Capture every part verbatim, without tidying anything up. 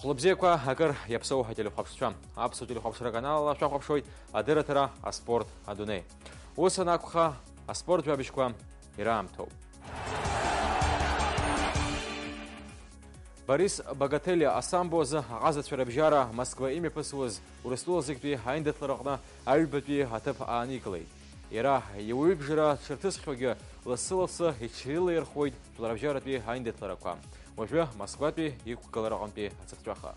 Хәлыбзиақәа акыр иаԥсоу ателехәаԥшцәа. Аԥсуа телехәаԥшра канал ала шәахәаԥшуеит адырраҭара «Аспорт адунеи». Ус анакәха, аспорт жәабжьқәа ираамҭоуп. Борис Богателиа асамбо азы аҟазацәа рыбжьара Москва имҩаԥысуаз Урыстәыла зегьтәи аиндаҭлара аҟны аҩбатәи аҭыԥ ааникылеит. Иара иуаҩыбжара дшырҭысхьоугьы, лассы-лассы иҽрылаирхәуеит жәларбжьаратәи аиндаҭларақәа. Уажәы Москватәи иқәгылараҟынтәи ацыԥҵәаха.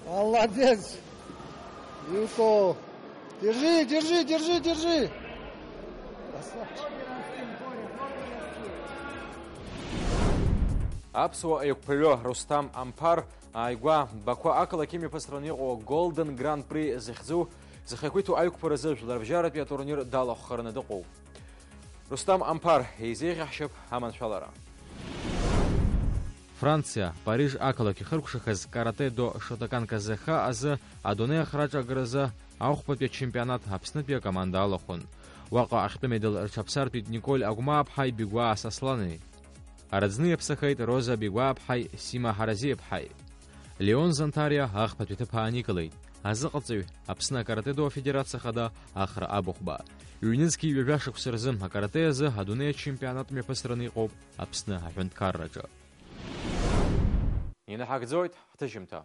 Молодец! Юко! Держи, держи, держи, держи! Красавчик! Аԥсуа аиқәԥаҩы Русҭам Амԥар ааигәа Баку ақалақь имҩаԥысраны иҟоу Golden Grand Prix захьӡу зхы ақәиҭу аиқәԥаразы жәларбжьаратәи атурнир далахәхараны дыҟоуп. Рустам Амԥар, еизеиӷьаҳшьап аманшәалара. Франциа, Париж ақалақь ихыркәшахаз каратэ-до Шотокан Казаха азы адунеи ахраҿы агаразы ахәбатәи ачемпионат Аԥснытәи акоманда алахәын. Уаҟа ахьтәы медал рҽаԥсартәит Николь Агәмааԥҳаи Бигәаа Саслани. Араӡны иаԥсахеит Роза Бигәааԥҳаи Сима Ҳаразиаԥҳаи. Леон Зантариа ахԥатәи аҭыԥ ааникылеит. Азыҟаҵаҩ, Аԥсны акарате-до афедерациа ахада Ахра Абыхәба. Ҩнызқьи ҩажәа шықәса рзы акарате азы адунеи ачемпионат мҩаԥысраны иҟоуп Аԥсны аҳәынҭқарраҿы. Инаҳагӡоит ҳҭыжьымҭа.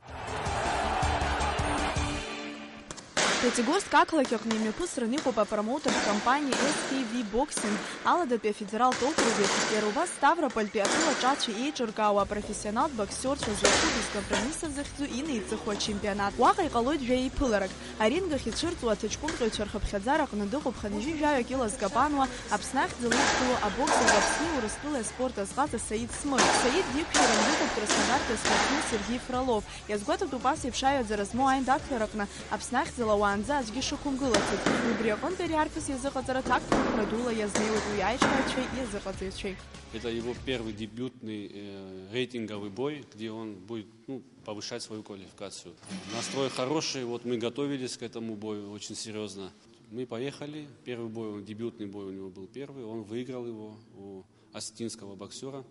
Пятигорск ақалақь аҟны имҩаԥысран иҟоуп апромоутертә компаниа S K V Boxing, Аладатәи афедералтә округи, иара убас Ставропольтәи атәылаҿацәеи еиҿыркаауа апрофессионалтә боксиорцәа злахәу бескомпромисса захьӡу инеиҵыху ачемпионат. Уаҟа иҟалоит жәаҩа еиԥыларак. Аринг ахь ицәырҵуа аҭаҷкәымҟьаҩцәа рхыԥхьаӡара аҟны дыҟоуп хынҩажәи жәаҩа кило зкапануа Аԥсны ахьӡала иқәгылоу абокс азы Аԥсни Урыстәылеи аспорт азҟаза Саид Смыр. Саид диқәшәаран дыҟоуп Краснодартәи аспортсмен Сергеи Фролов. Иазгәаҭатәуп ас еиԥш аҩаӡара змоу аиндаҭлараҟны Аԥсны ахьӡала уаанӡа аӡәгьы шықәымгылацыз. Убри аҟынтә ари арԥыс иазыҟаҵара ҭакԥхықәра дула иазнеиуеит уи аиҿкааҩцәеи иазыҟаҵаҩцәеи. Это его первый дебютный, э, рейтинговый бой, где он будет, ну, повышать свою квалификацию. Настрой хороший, вот мы готовились к этому бою очень серьёзно. Мы поехали, первый бой, он, дебютный бой у него был первый, он выиграл его у осетинского боксёра.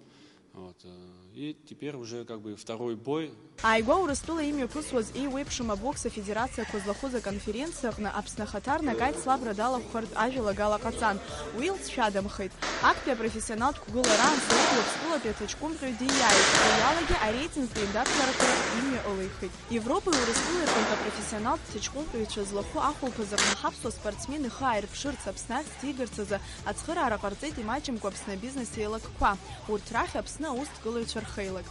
Вот, э, и теперь уже как бы второй бой. Ааигәа Урыстәыла имҩаԥысуаз еиуеиԥшым абокс афедерациақәа злахәыз аконференциа аҟны Аԥсны ахаҭарнак аицлабра далахәхартә ажәалагала ҟаҵан. Уи лҵшәадамхеит. Актәи апрофессионалтә қәгылараан Саид Уаԥстәылатәи аҭаҷкәымҟьаҩ дииааит, уиалагьы ареитингтә еиндаҭларақәа рахь имҩа ылихит. Европеи Урыстәылеи рҟынтә апрофессионалтә ҭаҷкәымҟьаҩцәа злахәу ахәылԥаз аҟны ҳаԥсуа спортсмен ихы ааирԥшырц, Аԥсны ахьӡ ҭигарц азы ацхыраара ҟарҵеит имаҷымкәа Аԥсны абизнес еилакқәа. Урҭ рахь Аԥсны аусҭгылаҩцәа рхеилак.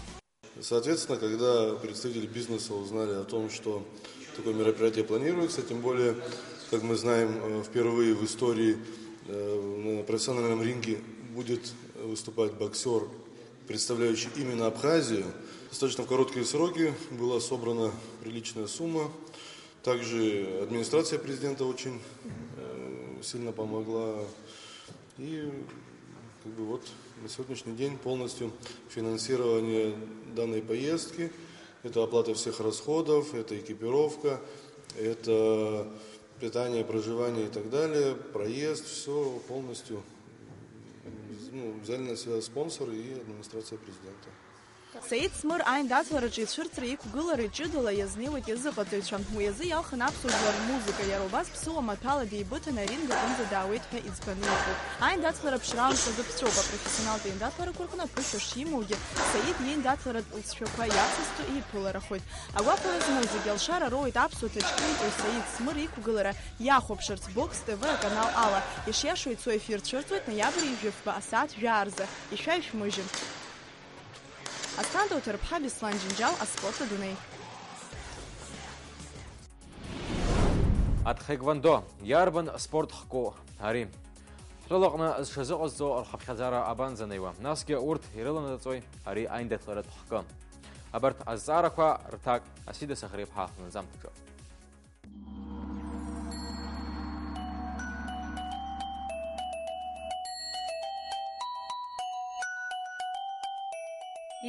Соответственно, когда представители бизнеса узнали о том, что такое мероприятие планируется, тем более, как мы знаем, э, впервые в истории, э, на профессиональном ринге будет выступать боксёр, представляющий именно Абхазию. Достаточно в короткие сроки была собрана приличная сумма. Также администрация президента очень, э, сильно помогла. И, как бы, вот на сегодняшний день полностью финансирование данной поездки, это оплата всех расходов, это экипировка, это питание, проживание и так далее, проезд, всё полностью, ну, взяли на себя спонсоры и администрация президента. Саид Смыр аиндаҭлараҿы ицәырҵра иқәгылара ҷыдала иазнеиуеит иазыҟаҵаҩцәа. Уи азы иалхын аԥсуа жәлар рмузыка, иара убас ԥсыуа маҭәала деибыҭаны аринг аҟынӡа даауеит ҳәа иӡбаны иҟоуп. Аиндаҭлара ԥшра аамҭазы ԥҵәоуп, апрофессионалтә еиндаҭларақәа рҟны аԥышәа шимоугьы, Саид иеиндаҭларатә лҵшәақәа иацызҵо иԥыларахоит. Агәаҟра змоугьы алшара роуеит аԥсуа ҭаҷкәымҟьаҩ Саид Смыр иқәгылара иахәаԥшырц Бокс Т В аканал ала. Ишиашоу ицо ефир цәырҵуеит ноиабр ҩажәи фба асааҭ жәаа рзы. Ишәаҩ шәмыжьын. Асҭанда Уҭарԥҳа, Беслан Џьынџьал, аспорт адунеи. Атхеквондо, иарбан спорт хку ари? Ҳтәылаҟны зҽазыҟазҵо рхыԥхьаӡара абанӡанеиуа? Насгьы урҭ ирыланаҵои ари аиндаҭларатә хкы? Абарҭ азҵаарақәа рҭак Асида Сахариԥҳа лнагӡамҭаҿы.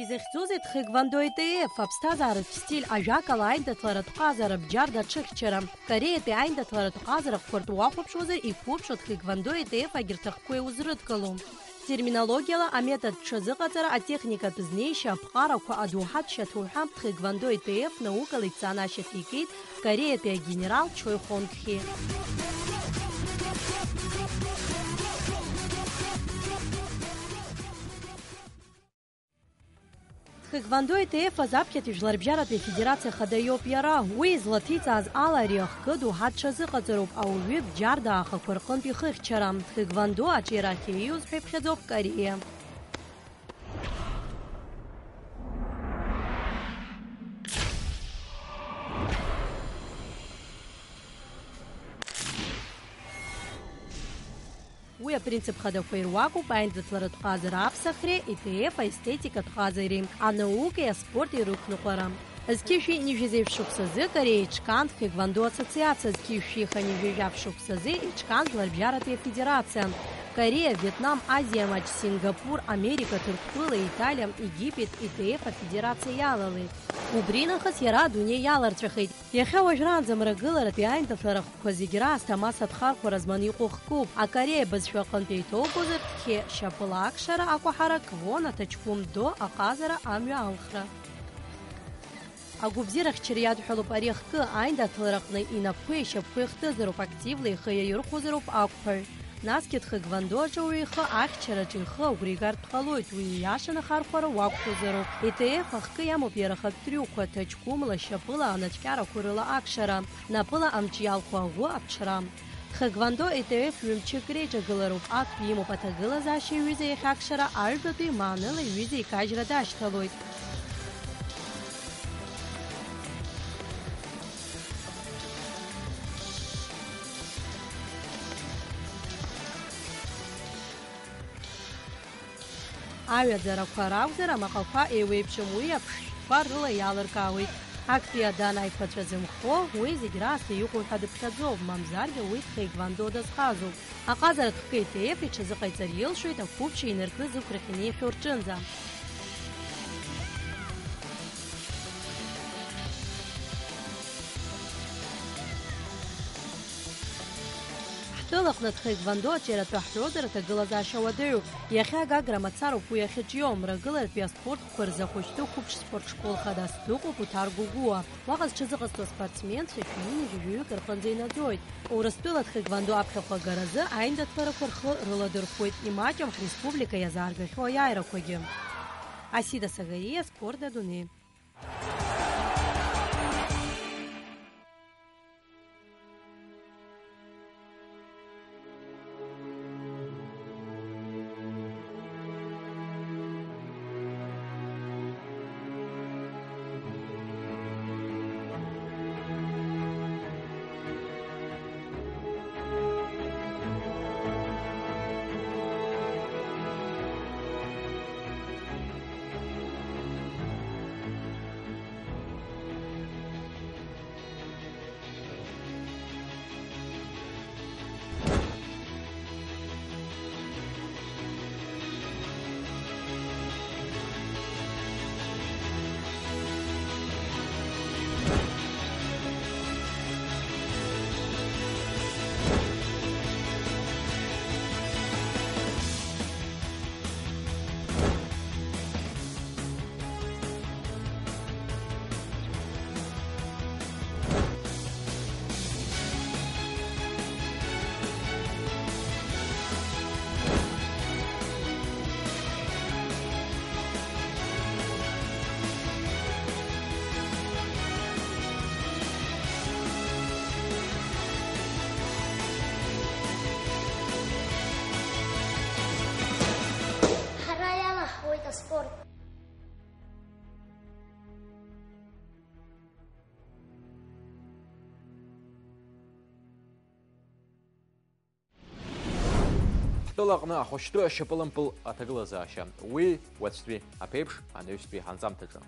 Изахьӡузеи Тхэквондо ИТФ, аԥсҭазааратә стиль, ажәакала, аиндаҭларатә ҟазара, бџьарда аҽыхьчара? Кореатәи аиндаҭларатә ҟазарақәа ртәы уахәаԥшуазар, иқәуп Тхэквондо ИТФ агьырҭ ахқәеи узрыдгылом. Терминологиала аметод ҽазыҟаҵара, атехникатә знеишьа, аԥҟарақәа, адоуҳатә шьаҭоуҳәа, Тхэквондо ИТФ наукала идҵан ашьаҭа икит Кореатәи агенерал Чой Хонг Хи. Тхэквондо ИТФ азаԥхьатәи жәларбжьаратәи афедерациа хада иоуп иара. Уи излаҭиҵааз ала, ари ахкы доуҳа дҽазыҟаҵароуп, ауаҩы бџьарда аахақәа рҟынтә ихыхьчара. Тхэквондо аҿиара ахьиҩуз ҳәа иԥхьаӡоуп Кореа. Уи апринцип хадақәа ируакуп аиндаҭларатә ҟазара аԥсахреи, ИТФ аестетикатә ҟазареи, анаукеи аспорти рықәныҟәара. Зқьи жәшәи нижәи зеижә шықәсазы Кореа иҿкаан Тхэквондо ассоциациа, зқьи жәшәи хынҩажәи жәаф шықәсазы иҿкаан Жәларбжьаратәи афедерациа. Кореа, Вьетнам, Азиа маҷ, Сингапур, Америка, Ҭырқәтәыла, Италиа, Египет, ИТФ афедерациа иалалеит. Убринахыс иара адунеи иаларҵәахеит. Иахьа уажәраанӡа мрагыларатәи аиндаҭлара хкқәа зегь раасҭа амаса ԥхарқәа рызманы иҟоу хкуп. Акореа бызшәа аҟынтә еиҭоугозар, тхье, шьапыла акшара, акәаҳара, квон, аҭаҷкәым до, аҟазара, амҩа алхра. Агәабзиарахьчара иадҳәалоуп ари ахкы, аиндаҭлараҟны инапқәеи ишьапқәеи хтызароуп, активла ихы иаирхәозароуп ақәԥаҩ. Насгьы Тхэквондо аҿы уаҩы ихы ахьчараҿы ихы агәра игартә ҟалоит, уи ииашаны ахархәара уақәшәозароуп. ИТФ ахкы иамоуп иара ахатә трюкқәа, ҭаҷкәымла, шьапыла, анацәкьарақәа рыла акшара, напыла амҿы иалху аӷәы аԥҽра. Тхэквондо ИТФ ҩымчык реиҿагылароуп, актәи имоуп аҭагылазаашьа иҩыза иахьакшара, аҩбатәи маанала иҩыза икажьра дашьҭалоит. Аҩаӡарақәа ракәзар, амаҟақәа еиуеиԥшым, уи аԥштәқәа рыла иалыркаауеит. Актәи адан аиқәаҵәа зымхо, уи зегь раасҭа иҟоу ҳәа дыԥхьаӡоуп, мамзаргьы уи Тхэквондо дазҟазоуп. Аҟазаратә хкы ИТФ иҽазыҟаиҵар илшоит, ақәыԥшьа инаркны зықәрахь инеихьоу рҿынӡа. Ҳтәылаҟны Тхэквондо аҿиаратәы ҳҳәозар, аҭагылазаашьа уадаҩуп. Иахьа Гагра мацароуп уи ахьыҿио, мрагыларатәи аспорт хкқәа рзы ахәыҷтәы қәыԥш спортшкол хадас дыҟоуп Уҭар Гәыгәуа. Уаҟа зҽазыҟазҵо аспортсменцәа шәи ҩынҩажәаҩык рҟынӡа инаӡоит. Урыстәыла Тхэквондо аԥхьахә агаразы аиндаҭларақәа рхы рыладырхәуеит, имаҷым ҳреспублика иазааргахьоу аиааирақәагьы. Асида Сагариа, Спорт адунеи. Ҳара иалаҳхуеит аспорт. Ҳтәылаҟны ахәыҷтәы ашьапылампыл аҭагылазаашьа, уи уаҵәтәи аԥеиԥш анаҩстәи ҳанҵамҭаҿы.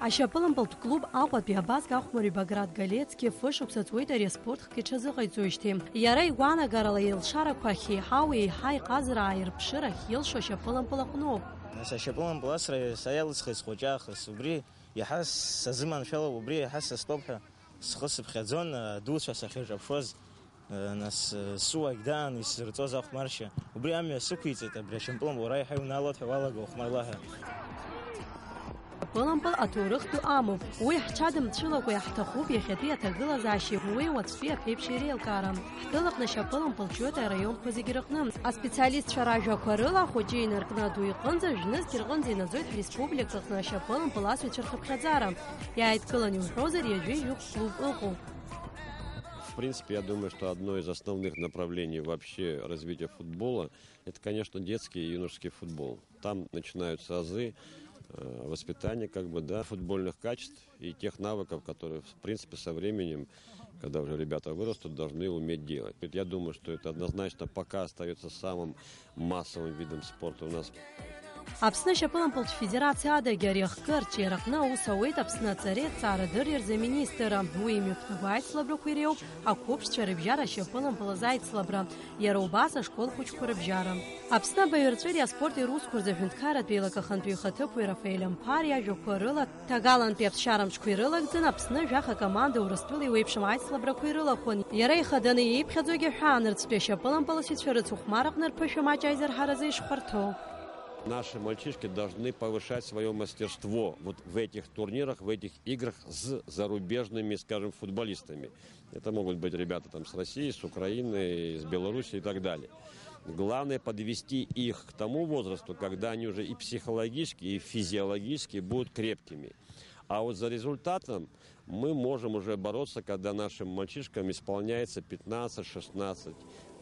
Ашьапылампылтә клуб Аҟәатәи абазк ахәмарҩы Баграт Галецки фышықәса ҵуеит ари аспорт хк иҽазыҟаиҵоижьҭеи. Иара игәаанагарала, илшарақәа ахьеиҳау еиҳа иҟазара ааирԥшыр ахьилшо ашьапылампыл аҟноуп. Нас ашьапылампыл асра са иалысхит схәыҷы аахыс. Убри иаҳа сазыманшәалоуп, убри иаҳа састәоуп ҳәа схы сыԥхьаӡон, адуцәа сахьырҿаԥшуаз. Нас, сыуагь даан исзырҵоз ахәмаршьа, убри амҩа сықәиҵеит, абри ашьапылампыл уара иаҳа иунаалоит ҳәа уалаго, ахәмарлаҳәа. Ашьапылампыл аҭоурых ду амоуп. Уи ҳҽадымцәылакәа иаҳҭахуп иахьатәи аҭагылазаашьеи уи уаҵәтәи аԥеиԥши реилкаара. Ҳтәылаҟны ашьапылампыл ҷыдоуп араионқәа зегьы рыҟны. Аспециалистцәа ражәақәа рыла, ахәыҷы инаркны аду иҟынӡа, жәнызқь рҟынӡа инаӡоит ҳреспублика аҟны ашьапылампыл асыҩцәа рхыԥхьаӡара. Иааидкылан иуҳәозар, ҩажәи жәохә клуб ыҟоуп. В принципе, я думаю, что одно из основных направлений вообще развития футбола, это, конечно, детский и юношеский футбол. Там начинаются азы, э, воспитания, как бы, да, футбольных качеств и тех навыков, которые, в принципе, со временем, когда уже ребята вырастут, должны уметь делать. Я думаю, что это однозначно пока остается самым массовым видом спорта у нас. Аԥсны ашьапылампылтә федерациа адагьы ари ахкы арҿиараҟны аус ауеит Аԥсны аҵареи аҭҵаарадырреи рзы аминистрра. Уи имҩаԥнаго аицлабрақәа иреиуоуп ақәыԥшцәа рыбжьара ашьапылампыл азы аицлабра, иара убас ашкол хәыҷқәа рыбжьара. Аԥсны абаҩрҵәыреи аспорти русқәа рзы аҳәынҭқарратә еилак ахантәаҩы ихаҭыԥуаҩ Рафаель Амԥар иажәақәа рыла, ҭагалантәи аԥсшьара мшқәа ирылагӡаны Аԥсны жәаха команда Урыстәыла еиуеиԥшым аицлабрақәа ирылахәын. Иара ихаданы ииԥхьаӡогьы ҳәа, нырцәтәи ашьапылампыласыҩцәа рыцыхәмар аҟны рԥышәа маҷ аизырҳаразы ишхәарҭоу. Наши мальчишки должны повышать своё мастерство вот в этих турнирах, в этих играх с зарубежными, скажем, футболистами. Это могут быть ребята там с России, с Украины, с Беларуси и так далее. Главное подвести их к тому возрасту, когда они уже и психологически, и физиологически будут крепкими. А вот за результатом мы можем уже бороться, когда нашим мальчишкам исполняется пятнадцать, шестнадцать,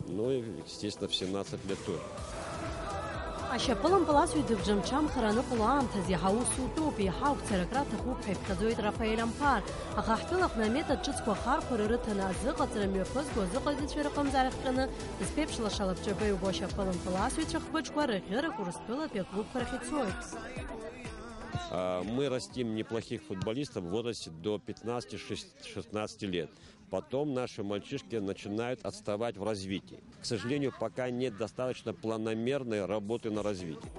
ну и, естественно, в семнадцать лет тоже. Ашьапылампыласҩы дыбжамҽамхар аныҟало аамҭазы иаҳа аус утәуп, еиҳа ақәцаракра аҭахуп ҳәа иԥхьаӡоит Рафаель Амԥар. Аха ҳтәылаҟны аметод ҿыцқәа ахархәара рыҭаны азыҟаҵара мҩаԥызго азыҟаҵаҩцәа рыҟамзар ахҟьаны, зԥеиԥш лаша лабҿаба иубо ашьапылампыласҩцәа хбыџқәа рыӷьырак Урыстәылатәи аклубқәа рахь ицоит. А, мы растим неплохих футболистов в возрасте до пятнадцати шестнадцати лет. Потом наши мальчишки начинают отставать в развитии. К сожалению, пока нет достаточно планомерной работы на развитие.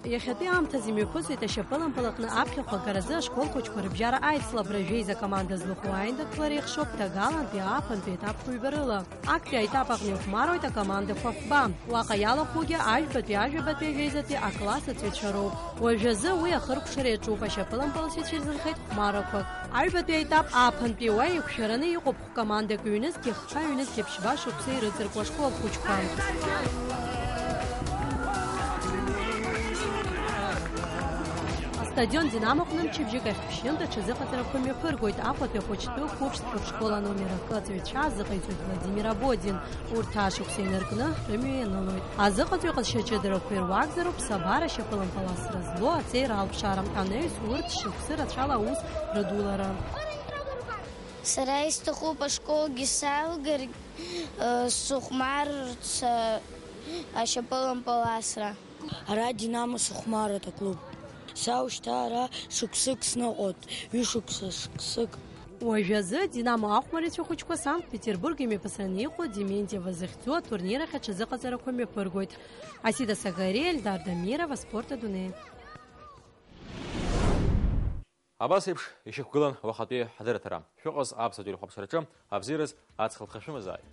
Иахьатәи аамҭазы имҩаԥысуеит ашьапылампыл аҟны аԥхьахә агаразы ашкол хәыҷқәа рыбжьара аицлабра. Жәеиза команда злахәу аиндаҭлара ихшоуп ҭагалантәи ааԥынтәи етапқәа ҩба рыла. Актәи аетап аҟны ихәмаруеит акомандақәа фба. Уаҟа иалахәугьы аҩбатәи, ажәабатәи, ажәеизатәи акласс аҵаҩцәа роуп. Уажәазы уи ахыркәшара иаҿуп ашьапылампыласыҩцәа ирзынхеит хәмарақәак. Аҩбатәи аетап ааԥынтәи уа еиқәшәараны иҟоуп хә-командак, ҩнызқь хԥа, ҩнызқь ԥшьба шықәса ирыҵаркуа ашкол хәыҷқәа. Астадион Динамо аҟны мчыбжьык ахь ԥшьынтә аҽазыҟаҵарақәа мҩаԥыргоит Аҟәатәи ахәыҷтәы қәыԥшцәа рышкол аномер акы аҵаҩцәа азыҟаиҵоит Владимир Абодин. Урҭ ашықәса инаркны рымҩа ианылоит. Азыҟаҵаҩ ҟазшьа ҷыдарақәа ируакзароуп ԥсабара ашьапылампыласра злоу аҵеира алԥшаара. Анаҩс урҭ шықәсы рацәала аус рыдулара. Сара исҭахуп ашколгьы салгар, э, сыхәмарырц, э, ашьапылампыласра. Ара Динамо сыхәмаруеит аклуб. Са ушьҭа ара шықәсык сныҟәоит, ҩышықәса, шықәсык. Уажәазы Динамо ахәмарицәа хәыҷқәа Санкт-Петербург имҩаԥысраны иҟоу Дементьево захьӡу атурнир ахь аҽазыҟаҵарақәа мҩаԥыргоит. Асида Сагариа, Эльдар Дамиров, аспорт адунеи. Абас еиԥш ишьақәгылан уахатәи ҳдырраҭара. Шәыҟаз аԥсуа телехәаԥшраҿы абзиараз аҵх лԥха шәымазааит.